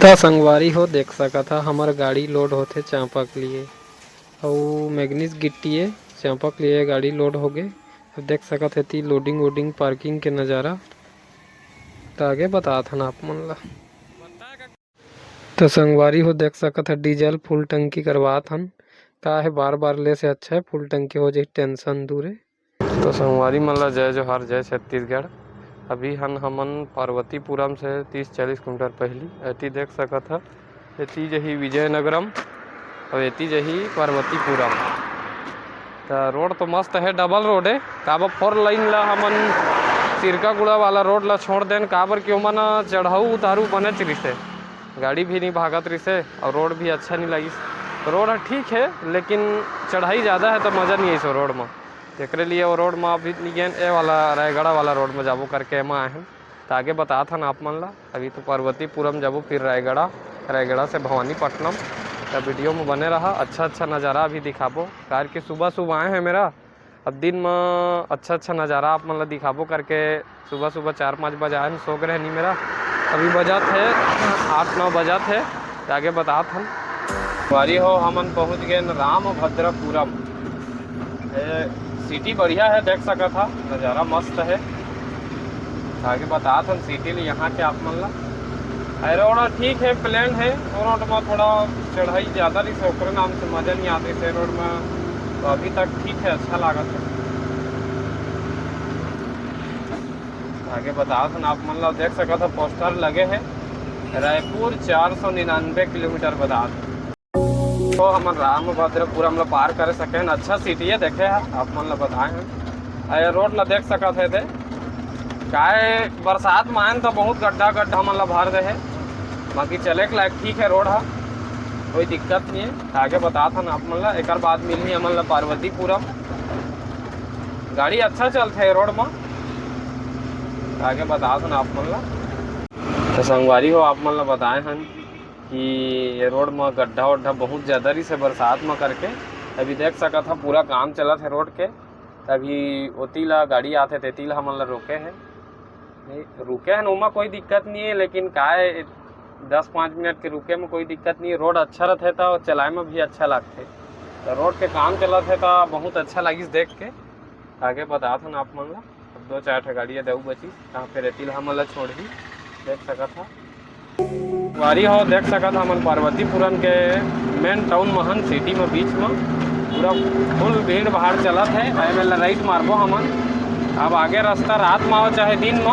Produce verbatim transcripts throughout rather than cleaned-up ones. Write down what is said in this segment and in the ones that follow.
त संगवारी हो, देख सकत ह, हमर गाड़ी लोड होथे चांपा के लिए, अउ मैग्नीज गिट्टी ए, चांपा के लिए गाड़ी लोड होगे। अब देख सकत ह, एती लोडिंग वोडिंग, पार्किंग के नजारा। त आगे बतात हन आप मन ला। त संगवारी हो, देख सकत ह, डीजल फुल टंकी करवात हन। का हे, बार बार ले से अच्छा हे, फुल टंकी हो जाही, टेंशन दूर हे। तो संगवारी मन ला जय जोहार, जय छत्तीसगढ़। अभी हन हमन पार्वतीपुरम से तीस चालीस किलोमीटर पहली। एती देख सकत ह, एती जही विजयनगरम, अउ एती जही पार्वतीपुरम। त रोड तो मस्त हे, डबल रोड हे। काबर, फोर लाइन ला हमन सिरकागुड़ा वाला रोड ला छोड़ देन, काबर कि ओमन चढ़ाऊ उतारू बनेच रिसे, गाड़ी भी नहीं भागत रिसे अउ रोड भी अच्छा नहीं लगिस। रोड ह ठीक हे, लेकिन चढ़ाई ज़्यादा हे, तो मज़ा नहीं आइस ओ रोड म। तेकरे लिए ओ रोड म अभी नहीं गेन, ए वाला रायगढ़ा वाला रोड म जाबो करके एमा आए हन। त आगे बतात हन आप मन ला। अभी तो पार्वतीपुरम जाबो, फिर रायगढ़ा, रायगढ़ा से भवानीपट्नम। त वीडियो म बने रहा, अच्छा अच्छा नज़ारा अभी दिखाबो। कार के सुबह सुबह आए हैं मेरा, अब दिन म अच्छा अच्छा नज़ारा आप मन ला दिखाबो करके। सुबह सुबह चार पाँच बजे आए हन, सो गए रहनी मेरा। अभी बजात हे आठ नौ बजात हे, त आगे बतात हन। वारी हो, हमन पहुँच गए रामभद्रपुरम। ए, सिटी बढ़िया हे, देख सकत ह, नज़ारा मस्त हे। आगे बतात हन सिटी ले यहाँ के आप मन ला। अरे, रोड ठीक हे, प्लेन हे। ओ रोड म थोड़ा चढ़ाई ज़्यादा रहिस, ओकरे नाम से मज़ा नहीं आते से रोड म। तो अभी तक ठीक हे, अच्छा लागत हे। आगे बतात हन आप मन ला, देख सकत ह, पोस्टर लगे हे, रायपुर चार सौ निन्यानवे किलोमीटर बतात हे। तो हमन रामभद्रपुरम ला पार करे सके हन। अच्छा सिटी हे, देखे ह, आप मन ला बताए हन। अउ ये रोड ला देख सकत हे ते, काय बरसात म आए न तो बहुत गड्ढा गड्ढा मन ला भर दे हे, बाकी चले के लायक ठीक हे रोड ह, कोई दिक्कत नहीं हे। आगे बतात हन आप मन ला, एकर बाद मिलही हमन ला पार्वतीपुरम। गाड़ी अच्छा चलथे रोड म, आगे बतात हन आप मन ला। तो संगवारी हो, आप मन ला बताए हन कि ये रोड म गड्ढा वड्ढा बहुत ज़्यादा रहिस हे बरसात म करके। अभी देख सकत ह, पूरा काम चलत हे रोड के। अभी ओती ला गाड़ी आथे, तेती ला हमन ला रोके हे। नहीं, रुके हन, ओमा कोई दिक्कत नहीं हे, लेकिन का हे, दस पाँच मिनट के रुके में कोई दिक्कत नहीं हे। रोड अच्छा रथे त चलाए में भी अच्छा लागथे। त रोड के काम चलत हे त बहुत अच्छा लागिस देख के। आगे बतात हन आप मन ला। अब दो चार ठे गाड़ी अउ बची, तहाँ फिर एती ला हमन ला छोड़ही, देख सकत ह। वारी हो, देख सकत ह हमन पार्वतीपुरम के मेन टाउन म हन, सिटी म, बीच म, पूरा फुल भीड़ भाड़ चलत हे। एमे ला राइट मारबो हमन। अब आगे रास्ता रात म हो चाहे दिन म,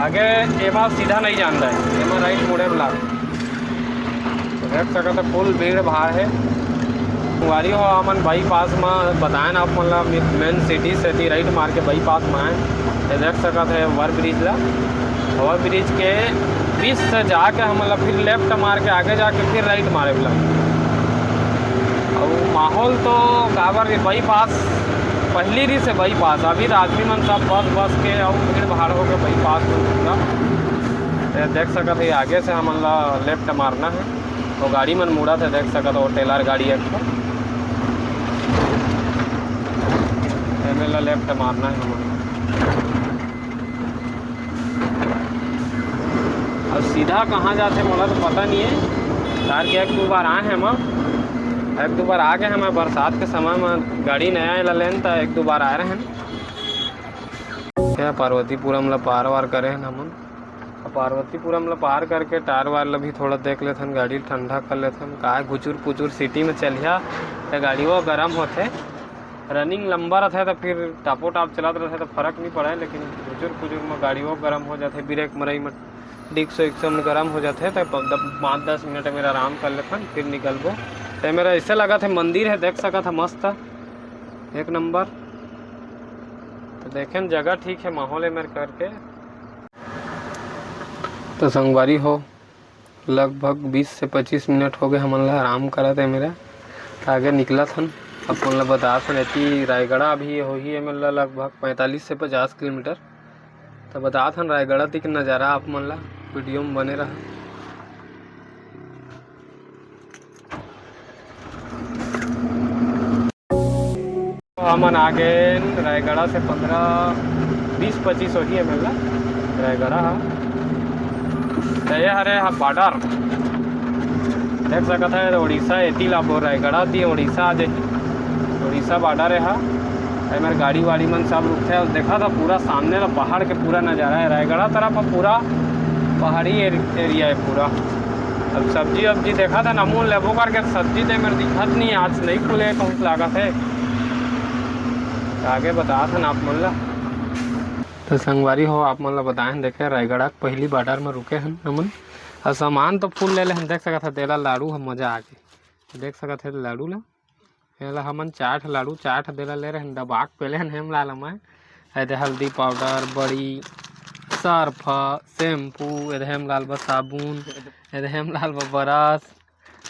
आगे एमा सीधा नहीं जान दे, एमा राइट मुड़े वाला। तो देख सकत ह, फुल भीड़ भाड़ हे। वारी हो, हमन बाईपास म बताए ना आप मन ला, मे-, मेन सिटी से ती राइट मार के बाईपास म आए। ये देख सकत हे ओवर ब्रिज ला, ओवर ब्रिज के बीच से जाके हमन ला फिर लेफ्ट मार के आगे जाके फिर राइट मारे ला। अउ माहौल तो काबर ये बाईपास पहली रहिस हे बाईपास, अभी तो आदमी मन सब बस बस के अउ भीड़ भाड़ होके बाईपास में घूमना। ये देख सकत हे, आगे से हमन ला लेफ्ट मारना हे। वो गाड़ी मन मुड़त हे, देख सकत हो, ट्रेलर गाड़ी एक ठो। एमे ला लेफ्ट मारना हे हमन। अब सीधा कहाँ जाथे, मोला तो पता नहीं हे। तार के एक दो बार आए हैं मैं, एक दो बार आ गए हैं मैं, बरसात के समय में गाड़ी नया ला लेन, त एक दो बार आए रहे हैं। क्या पार्वतीपुरम ला पार वार करे हैं हमन। अब पार्वतीपुरम ला पार करके टायर वायर ला भी थोड़ा देख लेथन, गाड़ी ठंडा कर लेथन। काय घुचुर पुचुर सिटी में चलिहा त गाड़ियों गरम होथे। रनिंग लंबा रथे त फिर टापो टाप चलत रथे त फर्क नहीं पड़े, लेकिन घुचुर पुचुर में गाड़ियों गरम हो जाथे, ब्रेक मरई में डिस्क विस्क में गरम हो जाथे। त प-, द-, पाँच दस मिनट मेरा आराम कर लेथन, फिर निकलबो। त मेरा ऐसे लगा थे मंदिर है, देख सकत ह मस्त एक नंबर। तो देखें जगह ठीक है, माहौल है मेरे करके। तो संगवारी हो, लगभग बीस से पच्चीस मिनट हो गए हमन ला आराम करत हे मेरा। त आगे निकलत हन, अपन ला बतात हन, एती रायगढ़ा अभी होही हमन ला लगभग पैंतालीस से पचास किलोमीटर। त बतात हन रायगढ़ा ती के नज़ारा आप मन ला, वीडियो में बने रहा। हमन आ गए रायगढ़ा से पंद्रह, बीस पच्चीस होही है मेला रायगढ़ा हा। तो ये हरे हा बॉर्डर, देख सकत है, उड़ीसा एती ला बोल, रायगढ़ा ती उड़ीसा आ जाए, उड़ीसा बॉर्डर है हा। ए मेर गाड़ी वाड़ी मन सब रुकथे। देखा था पूरा सामने ला पहाड़ के पूरा नज़ारा है। रायगढ़ा तरफ अब पूरा पहाड़ी एर-, एरिया है पूरा। अब सब्जी वब्जी देखा था, नमून लेबो करके सब्जी तो ए मेर दिखत नहीं, आज नहीं खुले कहूँ लागत है। आगे बता था ना आप मन ला। तो संगवारी हो, आप मन ला बताए हन, देखे रायगढ़ा के पहली बॉर्डर में रुके हन हमन। और सामान तो फुल ले ले हन, देख सकत है, देला लाडू ह, मजा आ गई। देख सकत है लाडू ला, एला हमन चार ठे लाडू, चार ठे देला ले रहे हन, दबा के पेले हन हेमलाल मैं। एदे हल्दी पाउडर, बड़ी, सर्फ, शैम्पू, एदे हेमलाल बा साबुन, एदे हेमलाल बा बरस,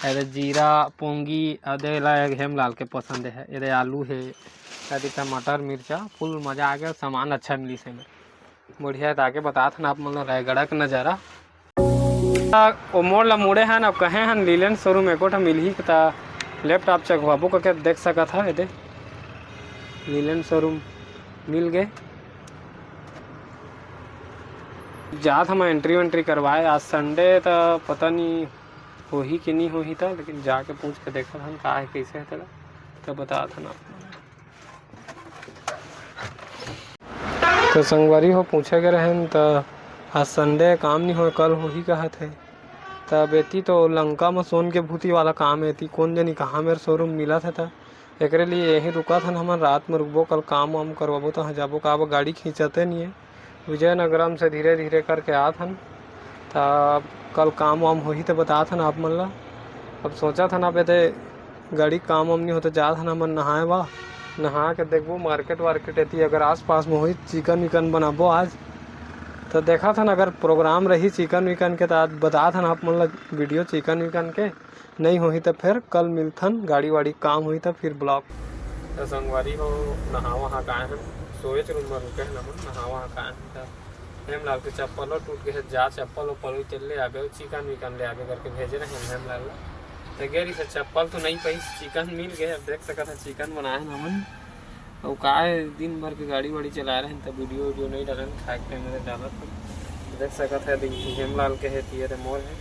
एदे जीरा, पोंगी, एदे ला हेमलाल के पसंद है, एदे आलू है, एदे टमाटर, मिर्चा, फुल मजा आ गया, सामान अच्छा मिलिस है। बढ़िया है, तो आगे बतात हन आप मन ला रायगढ़ा के नज़ारा। ओ मोड़ ला मुड़े हन, अब कहे हन लीलैंड शोरूम एको ठा मिलही, त लैपटॉप चघवाबो करके देख सकत हा, एदे लीलैंड शोरूम मिल गए। जात हम एंट्री वेंट्री करवाए, आज संडे त पता नहीं होही कि नहीं होही त, लेकिन जाके पूछ के देखत हन का है, कैसे है तेला, त बतात हन आप। तो संगवारी हो, पूछे के रहन त आज संडे काम नहीं होए, कल होही कहत है। त बेती तो लंका म सोन के भूती वाला काम है, एती कोन जनी कहाँ मेर शोरूम मिलत है, त एकरे लिए यहीं रुकत हन हमन। रात में रुकबो, कल काम वाम करवाबो, तहाँ जाबो, काबर गाड़ी खींचते नहीं है। विजयनगरम से धीरे धीरे करके आत हन, त कल काम वाम होही त बतात हन आप मन ला। अब सोचत हन, अब एदे गाड़ी काम वाम नहीं होते, जात हन हमन नहाए बा, नहा के देखबो मार्केट वार्केट एती, अगर आसपास में होही चिकन विकन बनाबो आज। तो देखत हन, अगर प्रोग्राम रही चिकन विकन के, त आज बतात हन आप मन ला वीडियो चिकन विकन के। नहीं होही त फिर कल मिलथन, गाड़ी वाड़ी काम होही त फिर ब्लॉग। तो संगवारी हो, नहावा हा काहे हन, सोएच रूम में रुके हन हमन, नहावा हा काहे हन त हेमलाल के चप्पलो टूट गए, जा चप्पल उप्पल उतर ले आबे, चिकन विकन ले आबे करके भेजे रहे हेमलाल ला। तो गे रही से चप्पल तो नहीं पाइस, चिकन मिल गए। अब देख सकत है चिकन बनाए हन हमन। अउ का है, दिन भर के गाड़ी वाड़ी चलाए रहन, त वीडियो वीडियो नहीं डालन, खाए के टाइम में डालत हन। देख सकत है, दिन की हेमलाल के है, तिये रे मोर है।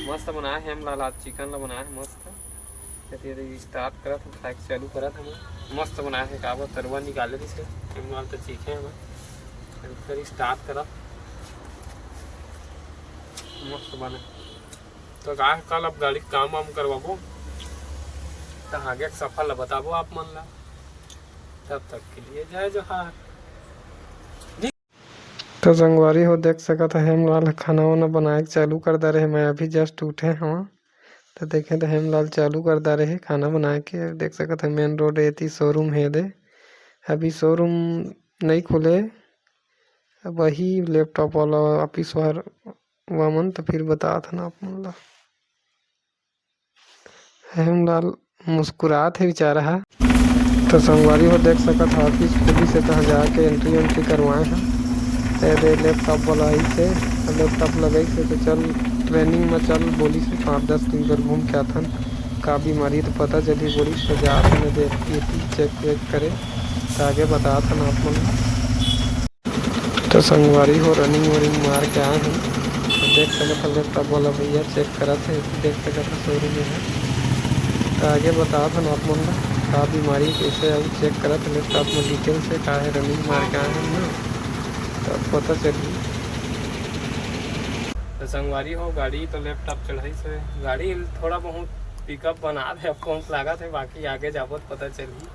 मस्त बनाए हेमलाल, आज चिकन ला बनाए है मस्त। एती, एती स्टार्ट करत हन, खाए के चालू करत हन। मस्त बनाए है, काबर तरुआ निकाले रहिस हे। हेमलाल त चीखे हवय। फिर स्टार्ट करत। मस्त बने। तो का कल अब गाड़ी के काम वाम करवाबो। त आगे के सफर ला बताबो आप मन ला। तब तक के लिए जय जोहार। तो संगवारी हो, देख सकत ह, हेमलाल ह खाना वाना बनाए के चालू कर डारे हे। मैं अभी जस्ट उठे हवं, तो देखे तो हेमलाल चालू कर डारे हे खाना बनाए के। देख सकत ह, मेन रोड एती शोरूम हे दे, अभी शोरूम नहीं खुले, वही लैपटॉप वाला ऑफिस वार वामन, तो फिर बतात हन आप मन ला। हेमलाल मुस्कुरात हे बेचारा ह। तो संगवारी हो, देख सकत ह, ऑफिस खुली से तहाँ जाके एंट्री वेंट्री करवाए ह। ए दे लैपटॉप वाला आई से, लैपटॉप लगाई से, तो चल ट्रेनिंग में चल बोली से, पाँच दस दिन बर घूम के आथन, का बीमारी तो पता चली बोली, तो जात हन दे चेक वेक करे, तो आगे बतात हन आप मन ला। तो संगवारी हो, रनिंग वनिंग मार के आए हन। देख सकत ह, लैपटॉप वाला भैया चेक करत हे, देख सकत ह शोरूम में है। तो आगे बतात हन आप मन ला, का बीमारी कैसे अउ चेक करत हे लैपटॉप में डिटेल से, का है रनिंग मार के आए हन ना, तब पता चलही। तो संगवारी हो, गाड़ी तो लैपटॉप चढ़ाई से, गाड़ी थोड़ा बहुत पिकअप बना दे, अब कौन लागत है, बाकी आगे जाबो तो पता चलही।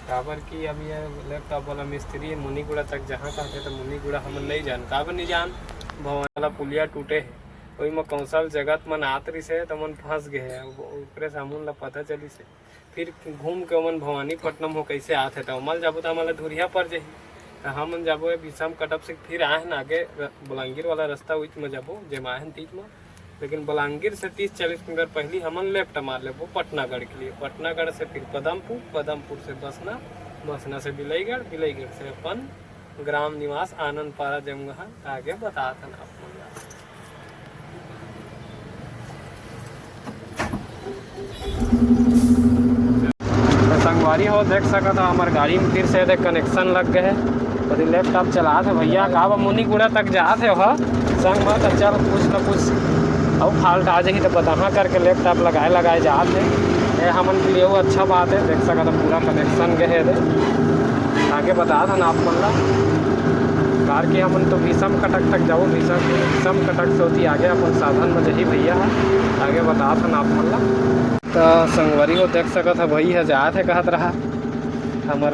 काबर कि अब ये लैपटॉप वाला मिस्त्री मुनीगुड़ा तक जहाँ कहते तो मुनीगुड़ा हमन नहीं जान। काबर नहीं जान? भवानी वाला पुलिया टूटे हे, ओही म कौशल जगत मन आत रिसे त मन फंस गए हे। अब ओकरे से हमन ला पता चलिस हे। फिर घूम के ओमन भवानीपट्टनम हो कैसे आत हे, त ओमन जाबो त हमन ला धुरिया पड़ जाही। त हमन जाबो ये विषम कटप से फिर आए हन आगे र-, बलांगीर वाला रास्ता उच म जाबो, जेमा आए हन तीच म। लेकिन बलांगीर से तीस चालीस किलोमीटर पहली हमन लेफ्ट मार लेबो पटनागढ़ के लिए, पटनागढ़ से फिर पदमपुर, पदमपुर से बसना, बसना से बिलईगढ़, बिलईगढ़ से अपन ग्राम निवास आनंद पारा जमगहा। आगे बतात हन आप मन ला। तो संगवारी हो, देख सकत हो, हमर गाड़ी में फिर से देख कनेक्शन लग गए है। अरे लैपटॉप चलात हे भैया, का बा मुनीगुड़ा तक जात हे ओहा संग म, त चल कुछ न कुछ अउ फाल्ट आ जाही त बताहा करके लैपटॉप लगाए लगाए जात हे। ये हमन के लिए वो अच्छा बात हे, देख सकत ह पूरा कनेक्शन गए हे रे। आगे बतात हन आप मन ला, कार के हमन तो भीषम कटक तक जाबो, भीषम भीषम कटक से होती आगे अपन साधन म जही भैया ह, आगे बतात हन आप मन ला। त संगवारी हो देख सकत ह भई ह जात हे कहत रहा हमर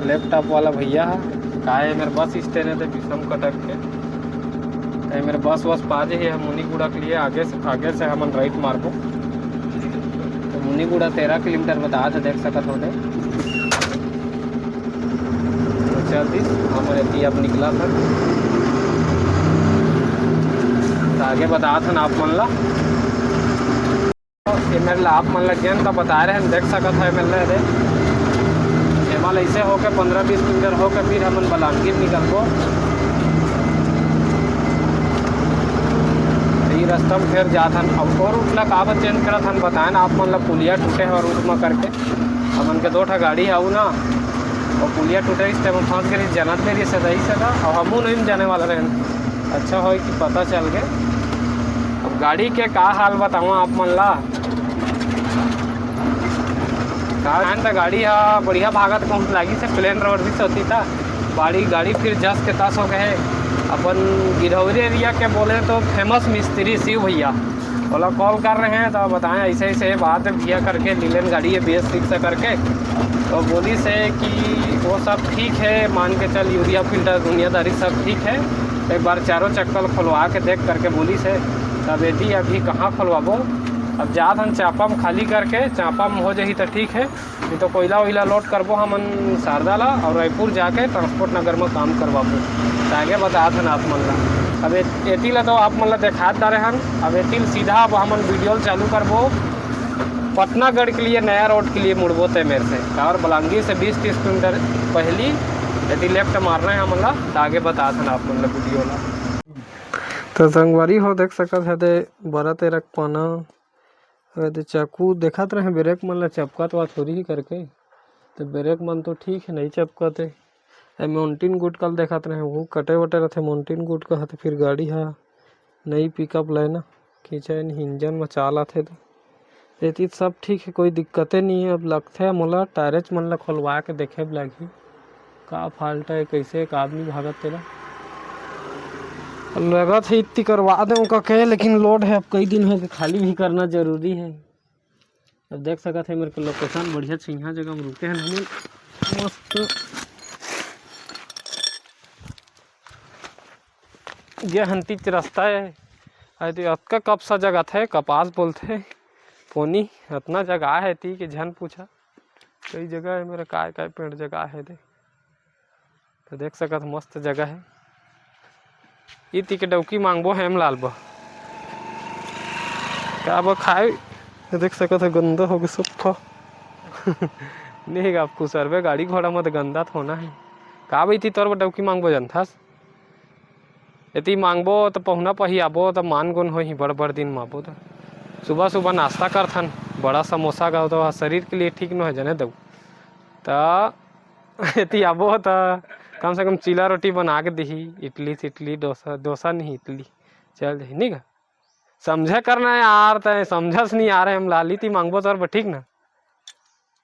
लैपटॉप वाला भैया ह, का ए मेर बस स्टैंड हे ते भीषम कटक के। ए मेर बस वस पा जे हे मुनीगुड़ा के लिए, आगे से, आगे से हमन राइट मारबो। तो मुनीगुड़ा तेरह किलोमीटर बतात हे, देख सकत हो ते। तो चल दिस, हमर एती अब निकला था। तो आगे बतात हन आप मन ला। ये मेरे ला आप मन ला जेन का बता रहे हैं, देख सकत है मेरे रे। एमा ले ऐसे होके पन्द्रह बीस किलोमीटर होके फिर हमन बलांगीर निकलबो। ये रास्ता में फिर जात हन। अब और रूट ला काबर चेंज करत हन बताए ना आप मन ला, पुलिया टूटे हे और रूट में करके हमन के दो ठा गाड़ी आऊ ना, और पुलिया टूटे इस टाइम फंस गए, जनत नहीं रही सदाई सदा, और हमू नहीं जाने वाला रहन। अच्छा होय कि पता चल गए। अब गाड़ी के का हाल बताऊँ आप मन ला। कारण त गाड़ी हा बढ़िया भागत पहुँच लागी से प्लेन रोड भी होती था। बाड़ी गाड़ी फिर जस के तस हो गए। अपन गिधौरी एरिया के बोले तो फेमस मिस्त्री शिव भैया, ओला कॉल कर रहे हैं तो बताएं ऐसे ऐसे बात है भैया करके, लीलन गाड़ी है बी एस सिक्स करके। तो बोली से कि वो सब ठीक है, मान के चल यूरिया फिल्टर दुनियादारी सब ठीक है, एक बार चारों चक्कर खुलवा के देख करके बोली से। तब यदि अभी कहाँ खुलवाबो, अब जात हन चापा में खाली करके, चापा में हो जाही तो ठीक है, नहीं तो कोयला वोयला लोड करबो हमन शारदा ला और रायपुर जाके ट्रांसपोर्ट नगर में काम करवाबो। तो आगे बतात हन आप मन ला। अब ए-, एती ला तो आप मन ला देखात डारे हन, अब एती सीधा अब हमन वीडियो चालू करबो पटनागढ़ के लिए नया रोड के लिए मुड़बो ते मेर से, और बलांगीर से बीस तीस किलोमीटर पहली यदि लेफ्ट मारना है हमन ला, तो आगे बतात हन आप मन ला वीडियो ला। तो संगवारी हो देख सकत है ते बारह तेरह पाना, अरे ते चाकू देखत रहे ब्रेक मन ला चपकत वा थोड़ी ही करके, तो ब्रेक मन तो ठीक है नहीं चपकत है। ए माउंटेन गुट कल देखत रहे, वो कटे वटे रहते माउंटेन गुट का हते, फिर गाड़ी हा नई पिकअप लाए ना, खींचे नहीं, इंजन में चाल आथे तो एती सब ठीक है, कोई दिक्कते नहीं है। अब लगथे मोला टायरेच मन ला खोलवा के देखे ब लगही, का फाल्ट है, कैसे एक आदमी भागत तेला लगत है इत्ती करवा दे कहे, लेकिन लोड है, अब कई दिन हो गए, खाली भी करना जरूरी है। अब देख सकत है मेरे को लोकेशन बढ़िया छिंहा जगह में रुके हैं हमन मस्त। ये हंतीच रास्ता है। अरे तो अतका कपसा जगह थे, कपास बोलथे, पोनी अतना जगह है ती के झन पूछा। कई जगह है मेरा काय काय पेड़ जगह है दे। तो देख सकत मस्त जगह है। इति के डौकी मांगबो हेमलाल ब का ब खाए। ये देख सकत है गंदा हो गए सफा। नहीं गा कुसरबे गाड़ी घोड़ा मत गंदा तो होना है। का ब इति तोर बर डौकी मांगबो जनथस। एती मांगबो त पहुना पही आबो त मान गुन होही बड़ बड़ दिन माबो त। सुबह सुबह नाश्ता करथन, बड़ा समोसा का तो शरीर के लिए ठीक न है जने दऊ। त एती आबो त कम से कम चीला रोटी बना के दिही, इडली सिडली, डोसा, डोसा नहीं इडली चल दिही, नहीं गा? समझे करना है यार, तय समझस नहीं आ रहे हम लाली ती मांगबो तोर बर, ठीक ना?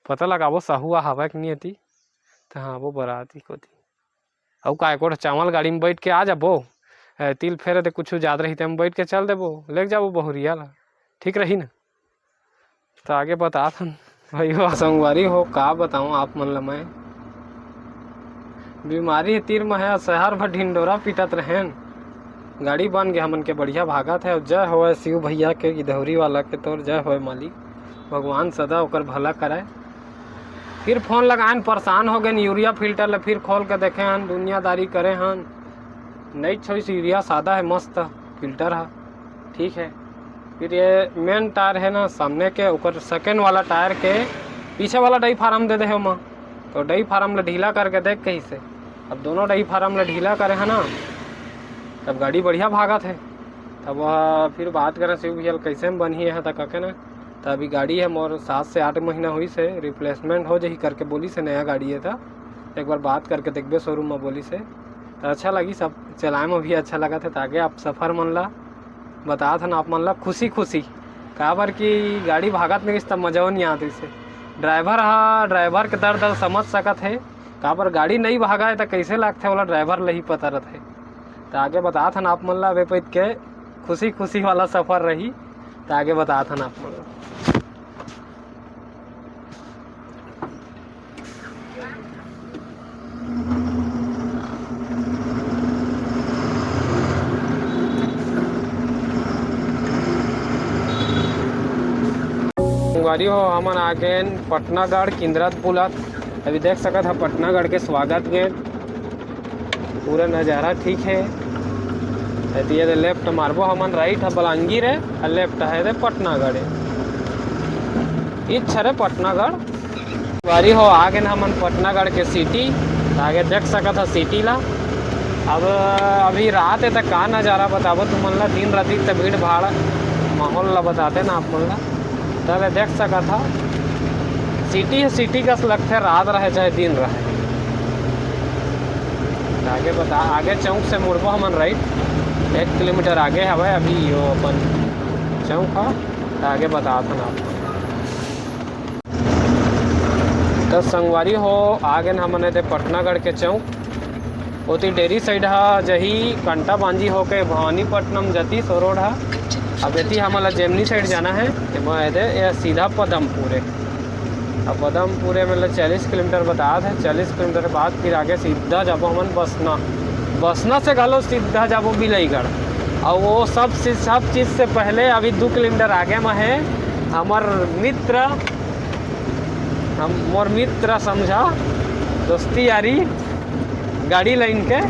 पता लगाबो सहुआ हवा कि नहीं एती, त हाँ वो बराती कोती। अउ काय कोठ चावल गाड़ी में बैठ के आ जाबो, ए, तिल फेरे ते कुछ जात रही ते हम बैठ के चल देबो, लेके जाबो बहुरिया ला, ठीक रही ना? तो आगे बतात हन भाई हो। संगवारी हो का बताऊं आप मन ल मैं, बीमारी तीर म है, शहर भर ढिंडोरा पीटत रहेन। गाड़ी बन गया हमन के बढ़िया भागत है। जय होय शिव भैया के, गिधौरी वाला के, तोर जय होय मालिक, भगवान सदा ओकर भला करे। फिर फोन लगाएन, परेशान हो गए यूरिया फिल्टर ले, फिर खोल के देखे हन, दुनियादारी करे हन, नहीं छोइस यूरिया, सादा है, मस्त फिल्टर है, ठीक है। फिर ये मेन टायर है ना सामने के, ओकर सेकेंड वाला टायर के पीछे वाला डाई फार्म दे दे है ओमा, तो डाई फार्म ला ढीला करके देख कही से। अब दोनों डाई फार्म ला ढीला करे है ना, तब गाड़ी बढ़िया भागत है। तब वह फिर बात करें शिव भैया ल, कैसे में बनही है त कके ना, त अभी गाड़ी है मोर सात से आठ महीना हुई से, रिप्लेसमेंट हो जाही करके बोली से, नया गाड़ी है त एक बार बात करके देखबे शोरूम में बोलिस हे, त अच्छा लगिस। अब चलाए में भी अच्छा लगत हे। त आगे आप सफर मन ला बतात हन आप मन ला खुशी खुशी, काबर कि गाड़ी भागत नइ रिहिस त मजा नइ आत रिहिस हे। ड्राइवर ह, ड्राइवर के दर्द ल समझ सकत हे, काबर गाड़ी नइ भागा हे त कइसे लागथे ओला ड्राइवर ल ही पता रथे। त आगे बतात हन आप मन ला, अबे पइत के खुशी खुशी वाला सफर रही। त आगे बतात हन आप मन ला। संगवारी हो, हमन आ गेन पटनागढ़ किंदरत बुलत। अभी देख सकत ह पटनागढ़ के स्वागत गेट, पूरा नज़ारा ठीक हे। एती एदे लेफ्ट मारबो हमन, राइट ह बलांगीर हे, अउ लेफ्ट हे एदे पटनागढ़ हे। इच हरे पटनागढ़। संगवारी हो, आ गेन हमन पटनागढ़ के सिटी। त आगे देख सकत ह सिटी ला। अब अभी रात हे त का नज़ारा बताबो तुमन ला, दिन राती त भीड़ भाड़ माहौल ला बताते ना आप मन ला। त एदे देख सकत ह सिटी ह, सिटी कस लगथे, रात रहे चाहे दिन रहे। त आगे बता, आगे चौक से मुड़बो हमन राइट, एक किलोमीटर आगे हवय अभी यो अपन चौक ह। त आगे बतात हन आप। त संगवारी हो, आ गेन हमन एदे पटनागढ़ के चौक। ओती डेरी साइड ह जही कंटाबांजी होके भवानीपट्नम जतिस ओ रोड ह। अब एती हमन ला जेमनी साइड जाना हे, एमा एदे ये सीधा पदमपुर हे। अब पदमपुर हे, मतलब चालीस किलोमीटर बतात हे। चालीस किलोमीटर के बाद फिर आगे सीधा जाबो हमन बसना, बसना से घलो सीधा जाबो बिलईगढ़। अउ वो सब चीज, सब चीज से पहले अभी दू किलोमीटर आगे म हे हमर मित्र, हम, मोर मित्र समझा, दोस्ती यारी, गाड़ी लाइन के।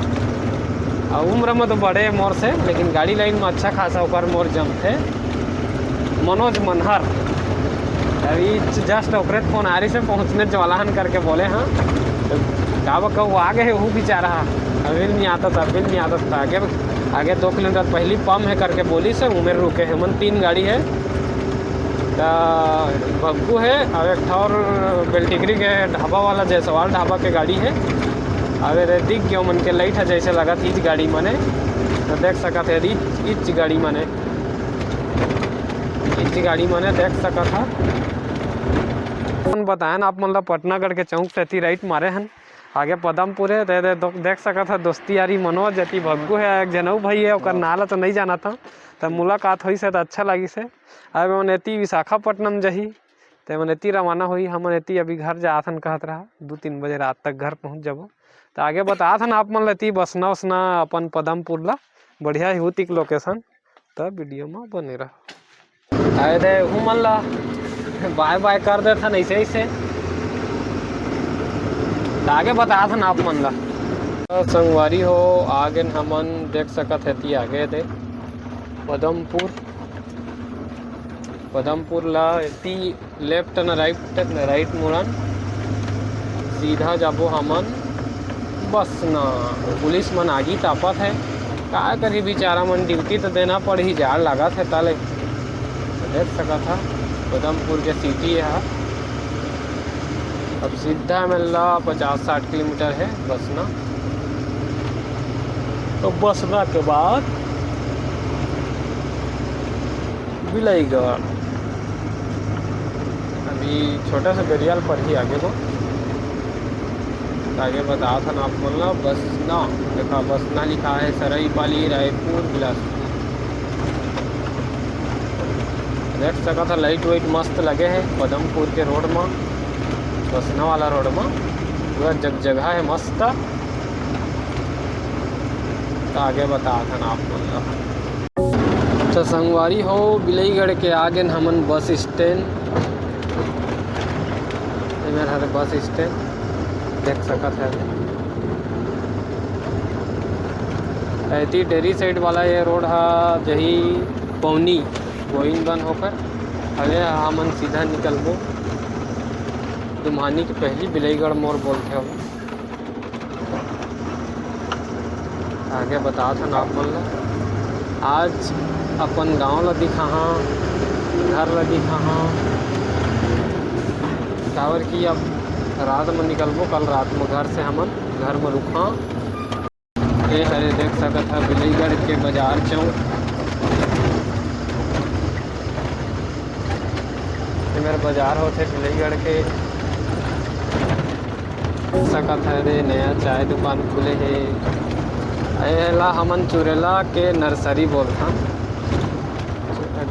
अउ उम्र में तो बड़े मोर से, लेकिन गाड़ी लाइन में अच्छा खासा ओकर मोर जमथे, मनोज मनहर। अभी just ओकरे फोन आ रही से पहुँचने वाला हन करके बोले हाँ। तो का बा, कहू आ गए हे वो बेचारा, अभी नहीं आता था, अभी नहीं आता था। आगे, आगे दो किलोमीटर पहली पंप हे करके बोलिस हे, उमेर रुके हे। हमन तीन गाड़ी हे, त भग्गू हे अउ एक ठो अउ बेलटिकरी के ढाबा वाला जायसवाल ढाबा के गाड़ी हे। अब एदे दिख गयो मन के लाइट ह जैसे लगत हे इच गाड़ी मने, त देख सकत हे इच, इच गाड़ी मने, इच गाड़ी मने देख सकत ह। अपन बताए ना आप मन ला पटनागढ़ के चौक से एती राइट मारे हन, आगे पदमपुर हे, ते, ते दो-, देख सकत ह दोस्ती यारी मनोज एती भग्गू हे, एक जनऊ भाई हे, ओकर हाँ। नाम ला तो नहीं जानत हंव, त मुलाकात होइस हे त अच्छा लगिस हे। अब मन एती विशाखापट्नम जही, ते मन एती रवाना होई, हमन एती अभी घर जात हन कहत रहा, दू तीन बजे रात तक घर पहुंच जाबो। त आगे बतात हन आप मन ला एती बसना उसना अपन पदमपुर ला, बढ़िया ही होतिक लोकेशन, त वीडियो म बने रहा। आए दे उमन ला बाय बाय कर देथन ऐसे ऐसे। त आगे बतात हन आप मन ला। संगवारी हो, आगे हमन देख सकत हती आगे दे पदमपुर, पदमपुर ला एती लेफ्ट न राइट, न राइट मुड़न, सीधा जाबो हमन बसना। पुलिस मन आगी तापत हे, का करही बेचारा मन, ड्यूटी तो देना पड़ही, जाड़ लागत हे ताले। देख सकत ह पदमपुर के सिटी ह। अब सीधा में ला पचास साठ किलोमीटर हे बसना। तो बसना के बाद बिलईगढ़। अभी छोटा सा बेरियाल पर ही आगे वो। आगे बतात हन आप मन ला बसना। देखा, बसना लिखा है, सरईपाली, रायपुर, बिलासपुर। देख सकत ह, लाइट वाइट मस्त लगे है पदमपुर के रोड म, बसना वाला रोड म। पूरा जग जगह है मस्त। त आगे बतात हन आप मन ला। त संगवारी हो, बिलईगढ़ के आगे न हमन बस स्टैंड, एमेर हरे बस स्टैंड, देख सकत है। एती डेरी साइड वाला ये रोड ह जही पौनी, वोइन बन होकर हवे, हमन सीधा निकलबो दुम्हानी के पहली बिलईगढ़ मोड़ बोलथे हवे। आगे बतात हन आप मन ला। आज अपन गांव ला दिखाहां, घर ला दिखाहां, काबर कि अब रात म निकलबो, कल रात म घर से हमन घर म रुकहा। ये हरे, देख सकत ह, बिलईगढ़ के बाजार चौक। ये मेर बाजार होथे बिलईगढ़ के। देख सकत ह रे, नया चाय दुकान खुले हे। एला हमन चुरेला के नर्सरी बोलथन।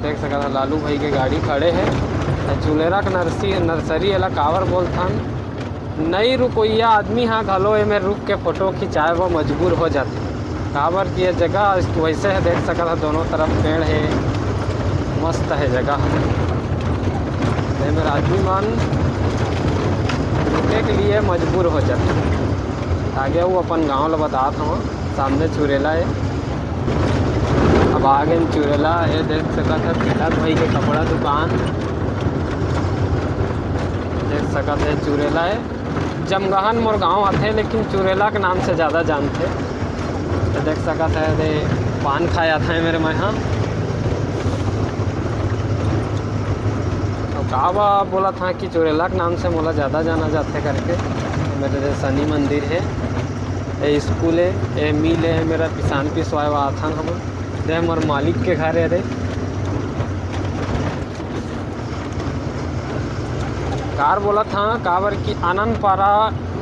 देख सकत ह, लालू भाई के गाड़ी खड़े हे। चुरेला के नर्सी-, नर्सरी एला काबर बोलथन? नई रुकोइया आदमी ह घलो एमे रुक के फोटो खिंचाए बर मजबूर हो जाथे, काबर कि ये जगह वैसे हे, देख सकत ह, दोनों तरफ पेड़ हे, मस्त हे जगह। एमे आदमी मन रुके के लिए मजबूर हो जाथे। आगे वो अपन गांव ल बतात हवं, सामने चुरेला हे। अब आगे चुरेला, ये देख सकत ह, तिलक भाई के कपड़ा दुकान देख सकत ह, चुरेला हे। जमगहन मोर गांव आथे, लेकिन चुरेला के नाम से ज्यादा जानथे। तो देख सकत ह, दे पान खाए आथे मेर मैं ह। तो का बा बोलत हंव कि चुरेला के नाम से मोला ज्यादा जाना जाथे करके। मेर दे शनि मंदिर हे, ए स्कूल हे, ए मिल हे, मेर पिसान पिसवाए बर आथन हमन। दे मोर मालिक के घर हे दे। कार बोलत हंव, काबर कि आनंद पारा,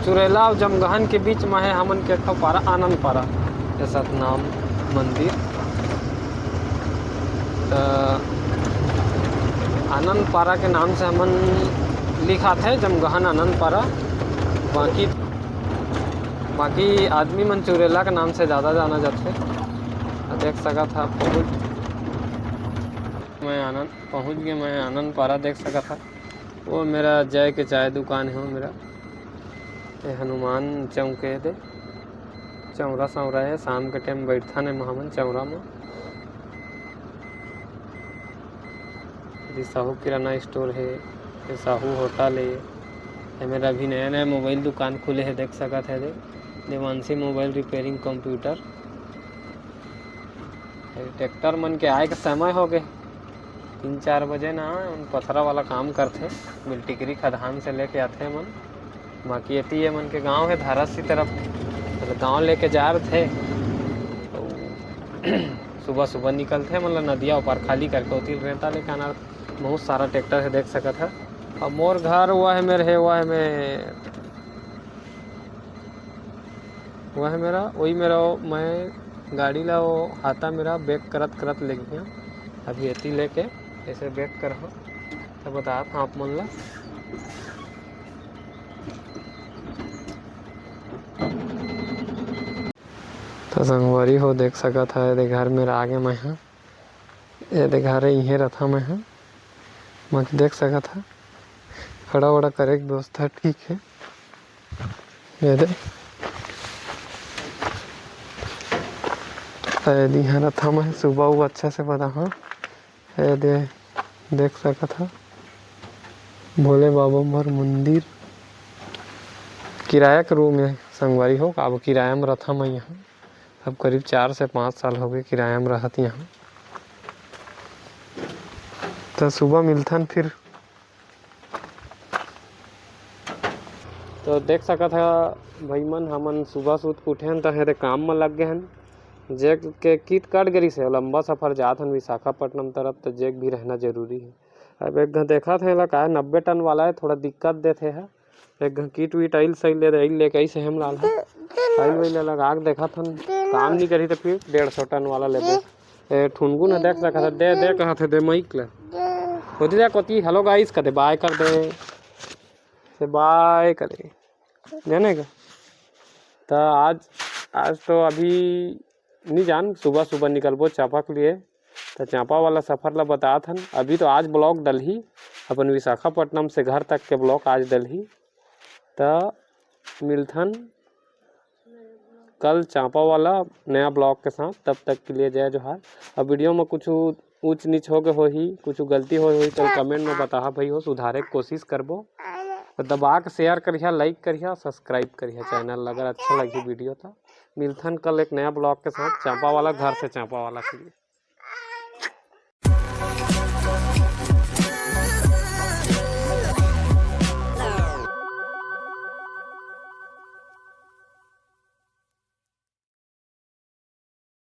चुरेला अउ जमगहन के बीच म हे हमन के एक ठो पारा, आनंद पारा, ए सतनाम मंदिर। त आनंद पारा के नाम से हमन लिखाथे जमगहन आनंद पारा, बाकी, बाकी आदमी मन चुरेला के नाम से ज्यादा जाना जाथे। देख सकत ह, पहुंच मैं आनंद पहुंच गे मैं आनंद पारा, देख सकत ह। वो मेर जय के चाय दुकान हे, वो मेर ये हनुमान चौक हे दे, चौरा सौरा हे, शाम के टाइम बैठथन एमा हमन चौरा म। ये साहू किराना स्टोर हे, ये साहू होटल हे, ये मेर अभी नया नया मोबाइल दुकान खुले हे, देख सकत ह दे, Devanshi mobile repairing computer. Tractor मन के आए के समय हो गए, तीन चार बजे ना, उन पथरा वाला काम करथे, मिलटिकरी खदान से लेके आथे मन। बाकी एती ये मन के गांव हे धारासी तरफ, तो गांव लेके जा रथे। तो सुबह सुबह निकलथे, मतलब नदिया ऊपर खाली करके ओती रेता लेके आना। बहुत सारा ट्रैक्टर हे, देख सकत ह। अब मोर घर वह मेर हे, वह मेर वह मेर, वही मेर, मैं गाड़ी ला वो हाता मेर back करत करत लेगे हंव। अभी एती लेके ऐसे back करहूं, त बतात हंव आप मन ला। त संगवारी हो, देख सकत ह, एदे घर मेर आगे मैं ह। एदे घर इहें रथंव मैं ह। बाकी देख सकत ह, खड़ा वड़ा करे के व्यवस्था ठीक हे। ये दे। ये दे, इहाँ रथंव मैं, सुबह वो अच्छा से बताहूँ। ये दे, देख सकत ह, भोले बाबा मोर मंदिर। किराया के रूम हे संगवारी हो, अब किराया में रथंव मैं इहाँ। अब करीब चार से पाँच साल हो गए किराया में रहत इहाँ। त सुबह मिलथन फिर। तो देख सकत ह भाई मन, हमन सुबह सुत के उठे हन, त हेरे काम म लग गे हन। जैक के किट कट गे रिहिस हे, लंबा सफर जात हन विशाखापट्टनम तरफ, त जैक भी रहना जरूरी हे। अब एक घ देखत हे, एला काय नब्बे टन वाला हे, थोड़ा दिक्कत देथे ह। एक घ किट विट आइल सही ले, आइल लेके आइस हे हमला, आइल वही ले लगा के देखत हन, काम नहीं करी त फिर डेढ़ सौ टन वाला लेबे। ए, ठुनगुन ह, देख सकत ह, दे, दे कहत हे, दे माइक ले। कोती जा, कोती, hello guys कर दे, bye कर दे। से bye कर दे। जाने का? त आज, आज तो अभी नहीं जान, सुबह, सुबह निकलबो चांपा के लिए। त चांपा वाला सफर ला बतात हन। अभी तो आज vlog डलही, अपन विशाखापट्टनम से घर तक के vlog आज डलही। त मिलथन कल चांपा वाला नया vlog के साथ। तब तक के लिए जय जोहार। अब video में कुछ ऊंच नीच हो गए होही, कुछ गलती होए होही, तो comment में बताहा भाई हो, सुधारे के कोशिश करबो। तो दबा के share करिहा, like करिहा, subscribe करिहा channel ला, अगर अच्छा लगी video तो। मिलथन कल एक नया vlog के साथ, चांपा वाला, घर से चांपा वाला के लिए।